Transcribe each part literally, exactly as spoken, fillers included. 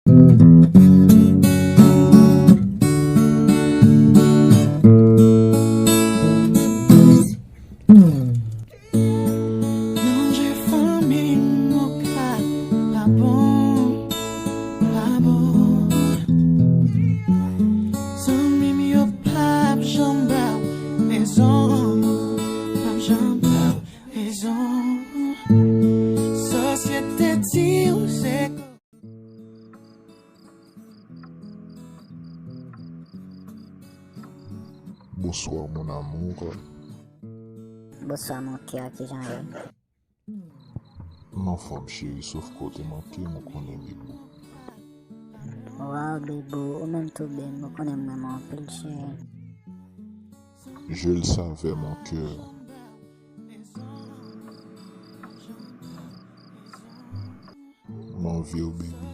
Manje fanmi m, okap pa bon, pa bon. Zanmi m yo p ap janm ba w rezon, p ap janm ba w rezon. Sosyete di w se Bonsoir, mon amour. Bonswa, mon kè, kijan w ye? M anfòm, cheri, sof ke w te manke m, ou konnen, bebou. Waw, bebou, ou menm tou, bebou, ou konnen m renmen w anpil, cheri. Je le savais, mon cœur. M anvi w, baby.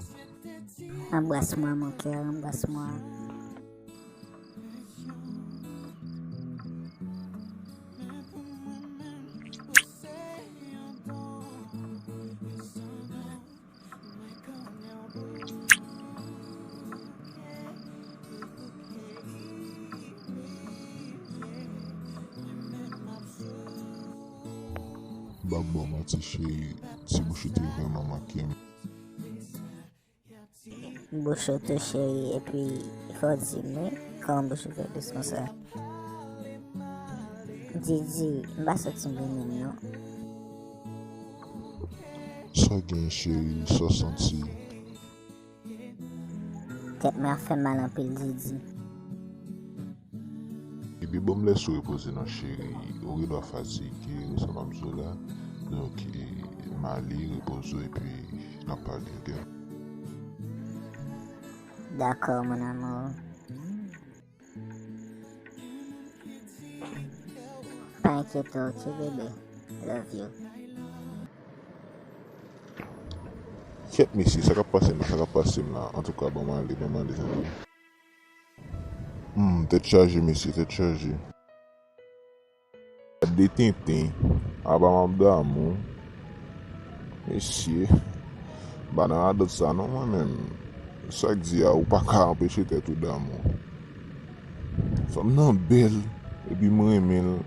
Embrasse-moi, mon cœur, embrasse-moi. Bab, bon, manti, cheri, ti bouch ou te vrèman manke m. Bouch ou tou, cheri, epi fò w di m, wi, kòman bouch ou fè dous konsa? Didi, m pa santi m renmen m, non. Sa gen, cheri, sa w santi? Tèt mwen ap fè m mal anpil, Didi. Epi ban m lè sou repoze non, cheri. Ou gen dwa fatige, ou sa m ap di w la. Donk, e, m ale, repoze w, epi n ap pale, oke? Dakò, mon amour. Pa enkyete w, oke, bebe? Love you. Kyèt, mesye, sa k ap pase m la, sa k ap pase m la. Antouka, ban m ale, ban m ale, zanmi. Hmm, tèt chaje, mesye, tèt chaje. Gade tenten, apa m ap damou. Mesye, m pa nan radòt sa non, mwen menm. Sa k di a, ou pa ka anpeche tèt ou damou. Fanm nan bèl, epi m renmen l.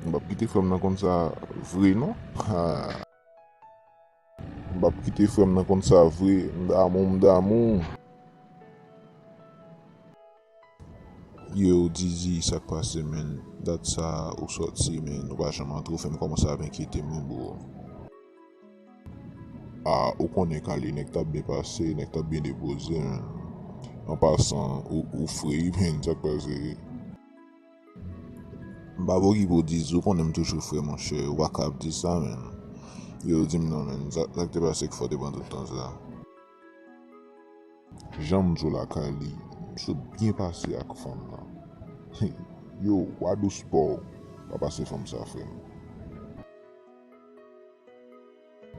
M p ap kite fanm nan konn sa vre, non. Ha. M p ap kite frè m nan konn sa vre. M damou, m damou. Yo, Didi, sa k pase, menn? Dat sa ou sòti, menn, ou pa janm antre, ou fè m kòmanse ap enkyete m, wi, bro. A, ou konnen, Kali, nèg t ap byen pase, nèg t ap byen depoze, menn. An pasan, ou, ou fre, wi, menn, sa k pase? M pa pokipe w, Didi, ou konnen m toujou fre, monchè, ou pa ka ap di sa, menn. Yo, di m non, menn, sa, sa k te pase k fè w te pran tout tan sa? Jan m di w la, Kali, m sot byen pase ak fanm nan. Yo, wa dous pa w, pa pase fanm sa, frè m.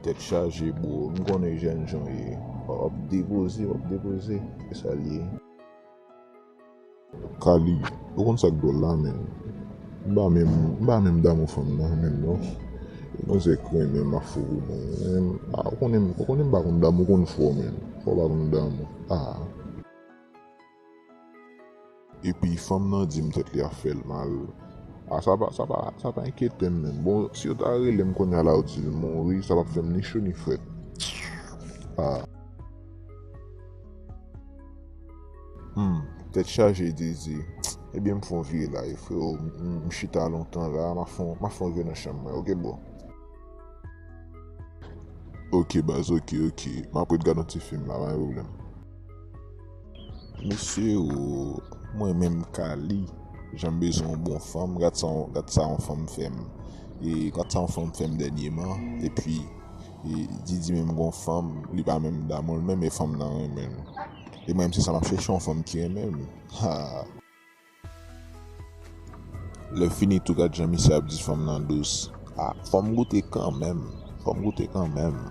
Tèt chaje, bro. M konnen jènjan w ye. W ap depoze, w ap depoze. E sa l ye. Kali, ou konn sa k dwòl la, menn? M pa menm, m pa menm damou fanm nan, menm, non. Manzè k renmen m ap fou pou mwen. Menm, a, ou konnen, ou konnen m pa konn damou, konn fò, menn. Fò w pa konn damou. A. Epi fanm nan di m tèt li ap fè l mal. A, sa pa, sa pa, sa pa enkyete m menm. Bon, si yo ta rele m kounye a la, yo di l mouri, sa p ap fè m ni cho ni frèt. A. Hmm, tèt chaje, Didi. Ebyen, m fè yon vire la, wi, freo. M, m, m chita lontan la, m a fè yon, m a fè yon vire nan chanm mwen, oke, bro? Oke, baz, oke, oke. M ap ret gad yon ti fim la, pa gen pwoblèm. Mesye, o, mwen menm Kali, jan m bezwen yon bon fanm, gad sa, gad sa yon fanm fè m. E gad sa yon fanm fè m dènyèman, epi, e, Didi menm gon fanm, li pa menm damou l menm, e fanm nan renmen l. E mwen menm se sa m ap chèche, yon fanm ki renmen m. Ha! Lè fini tou, gad jan misye ap di fanm nan dous. A, fò m goute kanmenm. Fò m goute kanmenm.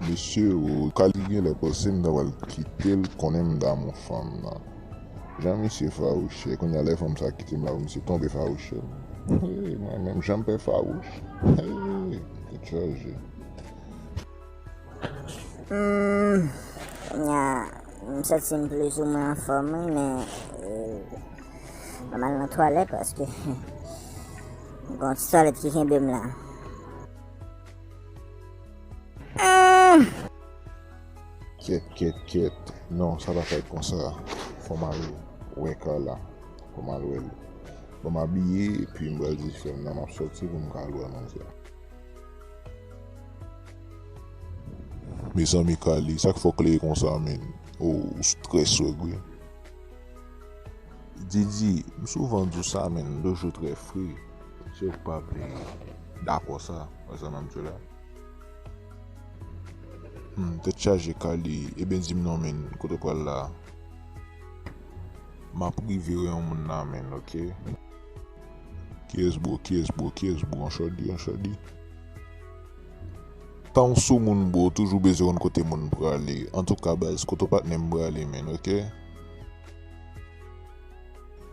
Mesye, o, Kali genlè panse m ta pral kite l konnen m damou fanm nan. Jan misye fawouchè, kounye a lè fanm sa kite m la, misye tonbe fawouchè. Hey, mwen menm, jan m pè fawouch. Hey, tèt chaje. Hmm. Nya, m santi m plizoumwen anfòm, wi, men, euh, m al nan twalèt paske gen yon ti twalèt ki kenbe m la. Ah! Kèt, kèt, kèt. Non, sa pa ka ret konsa. Fò m al wè Carla. Fò m al wè l. Bon, m abiye, epi m pral di frè m nan m ap sòti pou m ka al wè manzè. Mezanmi, Carly, sa k fè w klere konsa, menn? Ou, ou strès, wè, wi. Didi, m souvan di w sa, menn, le jeu très frais. Se ou k pa vle dakò sa, wè sa m ap di w la? Hmm, tèt chaje, Carly. Ebyen, di m non, menn, kote w pral la? M ap rive wè yon moun la, menn, oke? Kiyès, bro? Kiyès, bro? Kiyès, bro? Anchòdi, anchòdi. Tan w sou moun, bro, ou toujou bezwen konn kote moun prale. Antouka, baz, kote w patnè m prale, menn, oke?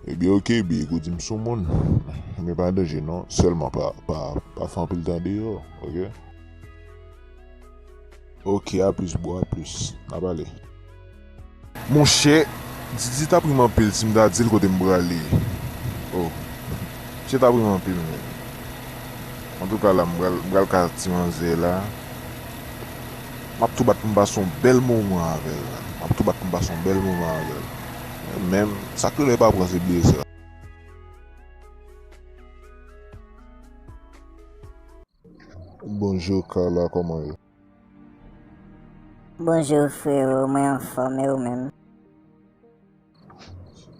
Ebyen, oke, big, ou di m sou moun. Men pa danje, non. Sèlman pa, pa, pa fè anpil tan deyò, oke? Oke, a plis, bro, a plis. N a pale. Monchè, Didi t ap ri m anpil si m ta di l kote m prale. Oh. Misye t ap ri m anpil, menn. Antouka, la, m pral, m pral ka ti manzè la. M ap tou bat pou m pase yon bèl moman avè l la. M ap tou bat pou m pase yon bèl moman avè l. Men, sa k rele pa pran se blese. Bonjou, Carla, kòman w ye? Bonjou, frero, mwen anfòm, e ou menm?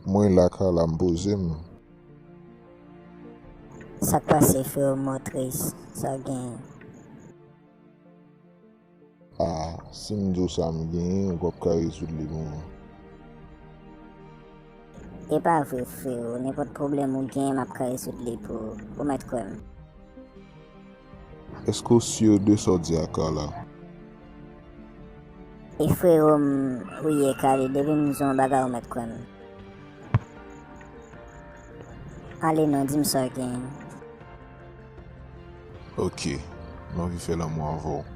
Mwen la, Carla, m poze m. Sa k pase, frero, m wè w tris, sa w genyen? Ah, si m di w sa m genyen, ou p ap ka rezoud li pou mwen. E pa vre, frero, nenpòt pwoblèm ou genyen, m ap ka rezoud li pou ou, ou mèt kwè m. Èske w si de sa w di a, Carla? E frero m, ou ye, Carly, depi m di w yon bagay, ou mèt kwè m. Ale non, di m sa w genyen. Oke, m anvi fè lanmou avè w.